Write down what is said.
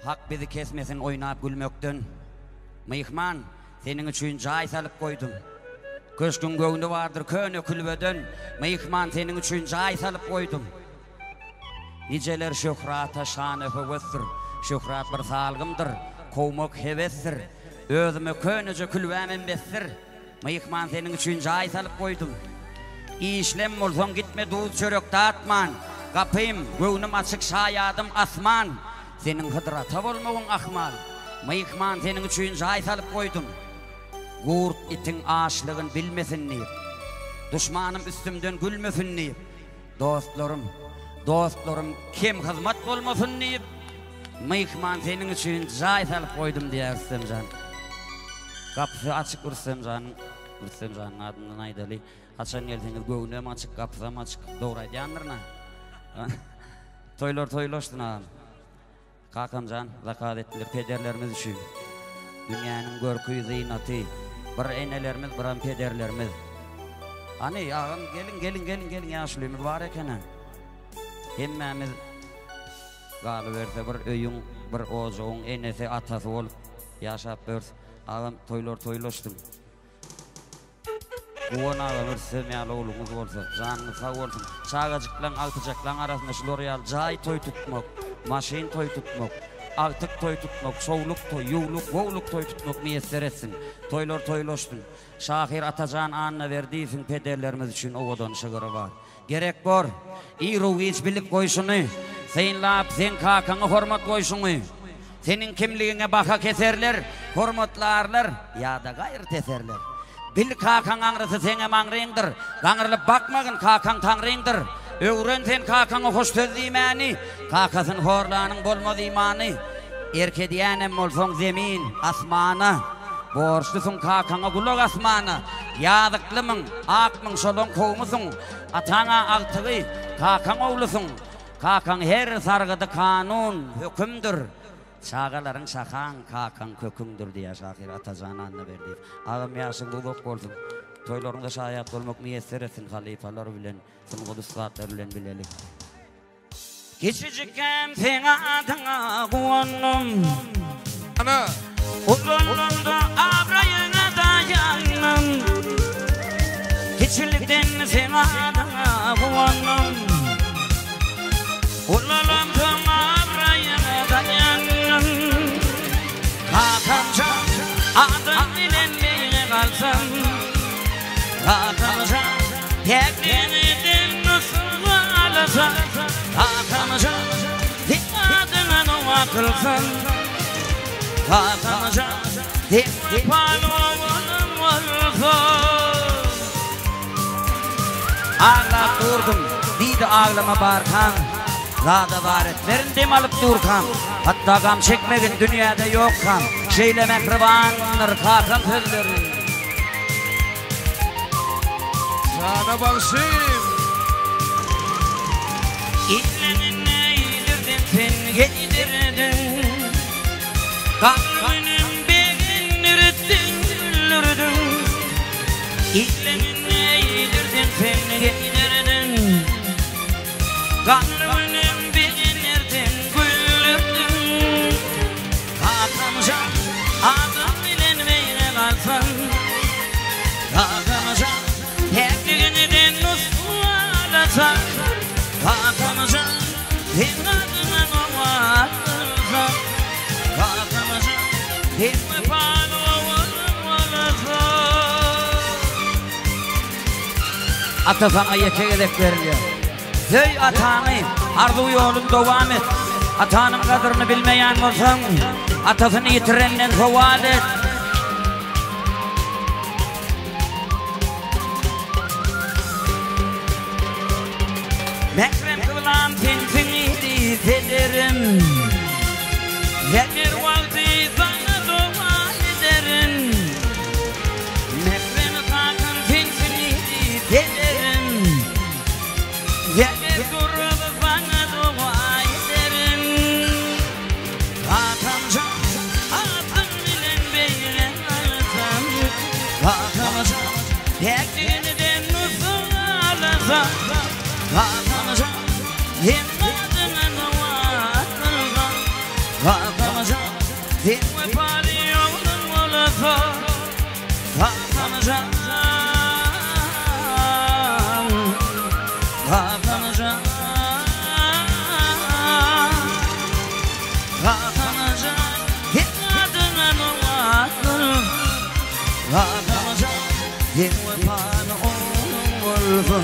Hak bizi kesmesin oýnap gülmekden. Myhman, seniň üçin jaý salyp goýdum. Köşgüň göwni bardyr köne külbeden. Myhman, seniň üçin jaý salyp goýdum. Nijeler şöhrata, şana höwesdir. Şöhrat bir salgymdyr, kowmak hebesdir. Özüme köneje külbämem besdir. Myhman seniň üçin jaý salyp goýdum. Işlem bolsaň gitme duz çörek datman. Gapym, göwnüm açyk şaýadym asman. Seniň Hydyr ata bolmagyň ahmal. Myhman seniň üçin jaý salyp goýdum. Gurt itiň açlygyn bilmesin diýip. Duşmanym üstümden gülmesin diýip. Dostlarym, dostlarym kem hyzmat bolmasyn diýip, myhman seniň üçin jaý salyp goýdum diýýär Rüstemjan. Gapysy açyk Rüstemjanyň, Rüstemjanyň adyndan aýdaly. Haçan gelseňiz göwnüem açyk, gapysam açyk. Dogry aýdýandyryn-a. Toýlar toýlaşsyn agam. Kakamjan zakaz etdiler pederlerimiz üçin. Dünýäniň görki, zynaty bir enelerimiz, biram pederlerimiz. Hany agam geliň, geliň, geliň, geliň ýaşulymyz bar ekeni. Hemmämiz galyberse bir öýüň, bir ojagyň enesi, atasy bolup ýaşap ýörüs. Agam toýlar toýlaşsyn. Guwan aga Rüstem ýaly ogluňyz bolsa, janyňyz sag bolsun. Çagajyklaň, agtyjaklaň arasynda şular ýaly jaý toý tutmak, maşyn toý tutmak, agtyk toý tutmak, çowluk toý, ýuwluk, gowluk toý tutmak miýesser etsin. Toýlar toýlaşsyn. Şahyr Atajan Annaberdiýewiň pederlerimiz üçin owadan şygyry bar. Gerek bor. Iru-giç bilip goý şuny. Synlap, seň kakaňa hormat goýşuňy. Seniň kimligiňe baha keserler, hormatlarlar ýa-da gaýry teserler. Bil kakaň aňrysy seňem aňryňdyr. Gaňrylyp bakmagyn, kakaň taňryňdyr. Öwren sen kakaňa hoş söz diýmäni, Kakasyn horlanyň bolmaz imany. Erk edýänem bolsaň zemin, asmana, Borçlusyň kakaňa gulak asmana. Ýazyklymyň, akmyň şolaň kowmusyň, Ataň-a agtygy, kakaň oglusyň. Kakaň her sargydy kanun, hökümdir. Çagalaryň şahaň, kakaň köküňdir diýýär şahyr Atajan Annaberdiýew. Agam ýaşyňyz uzak bolsun. Toýlaryňyza şaýat bolmak miýesser etsin halypalar bilen, sungat ussatlary bilen bileli. Kiçijikkäm seň adyňa guwandym. Ana. Ulalanda abraýyňa daýandym. Kiçilikden seň adyňa guwandym. Ulalamsoň abraýyňa daýandym. Kakamjan adyň bilen beýle galsam. Kakamjan päkligiňden nusga alsam. Kakamjan seň adyňa doga kylsam. Kakamjan sen wepaly ogluň bolsaň. Aglap durdum, diýdi aglama barkaň. Zada zar etmerin dem alyp durkam. Hatda gam çekmegin dünýäde ýokkam. Şeýle mähribandyr kakam sözleri. Jana bagşym. Illeňinde ilirden sen geýdirdiň. Kalbynym begendirdiň, güldürdiň. Illeňinde ilirden sen geýdirdiň. Kalbynym begendirdiň, güldürdiň. Kakamjan adyň bilen beýle galsyn. Kakamjan päkligiňden nusga alsak. Kakamjan seň adyňa doga kylsak. Kakamjan sen wepaly ogluň bolasaň. Ata saňa ýeke gezek berilýär. Söý ataňy, arzuw ýolun dowam et. Atanyň gadyryny bilmeýän bolsaň, atasyny ýitirenden sowal et. Mährem kyblam sensiň eziz pederim. Säher wagty saňa doga ederin. Mährem kakam sensiň eziz pederim. Säher turup saňa doga ederin. Kakamjan adyň bilen beýle galsam. Kakamjan päkligiňden nusga alsam. Kakamjan seň adyňa doga kylsam. Kakamjan. Sen wepaly ogluň bolsa, Kakam jan, kakam jan, kakam jan, Seň adyňa dowadyr. Kakam jan, sen wepaly ogluň bolsa,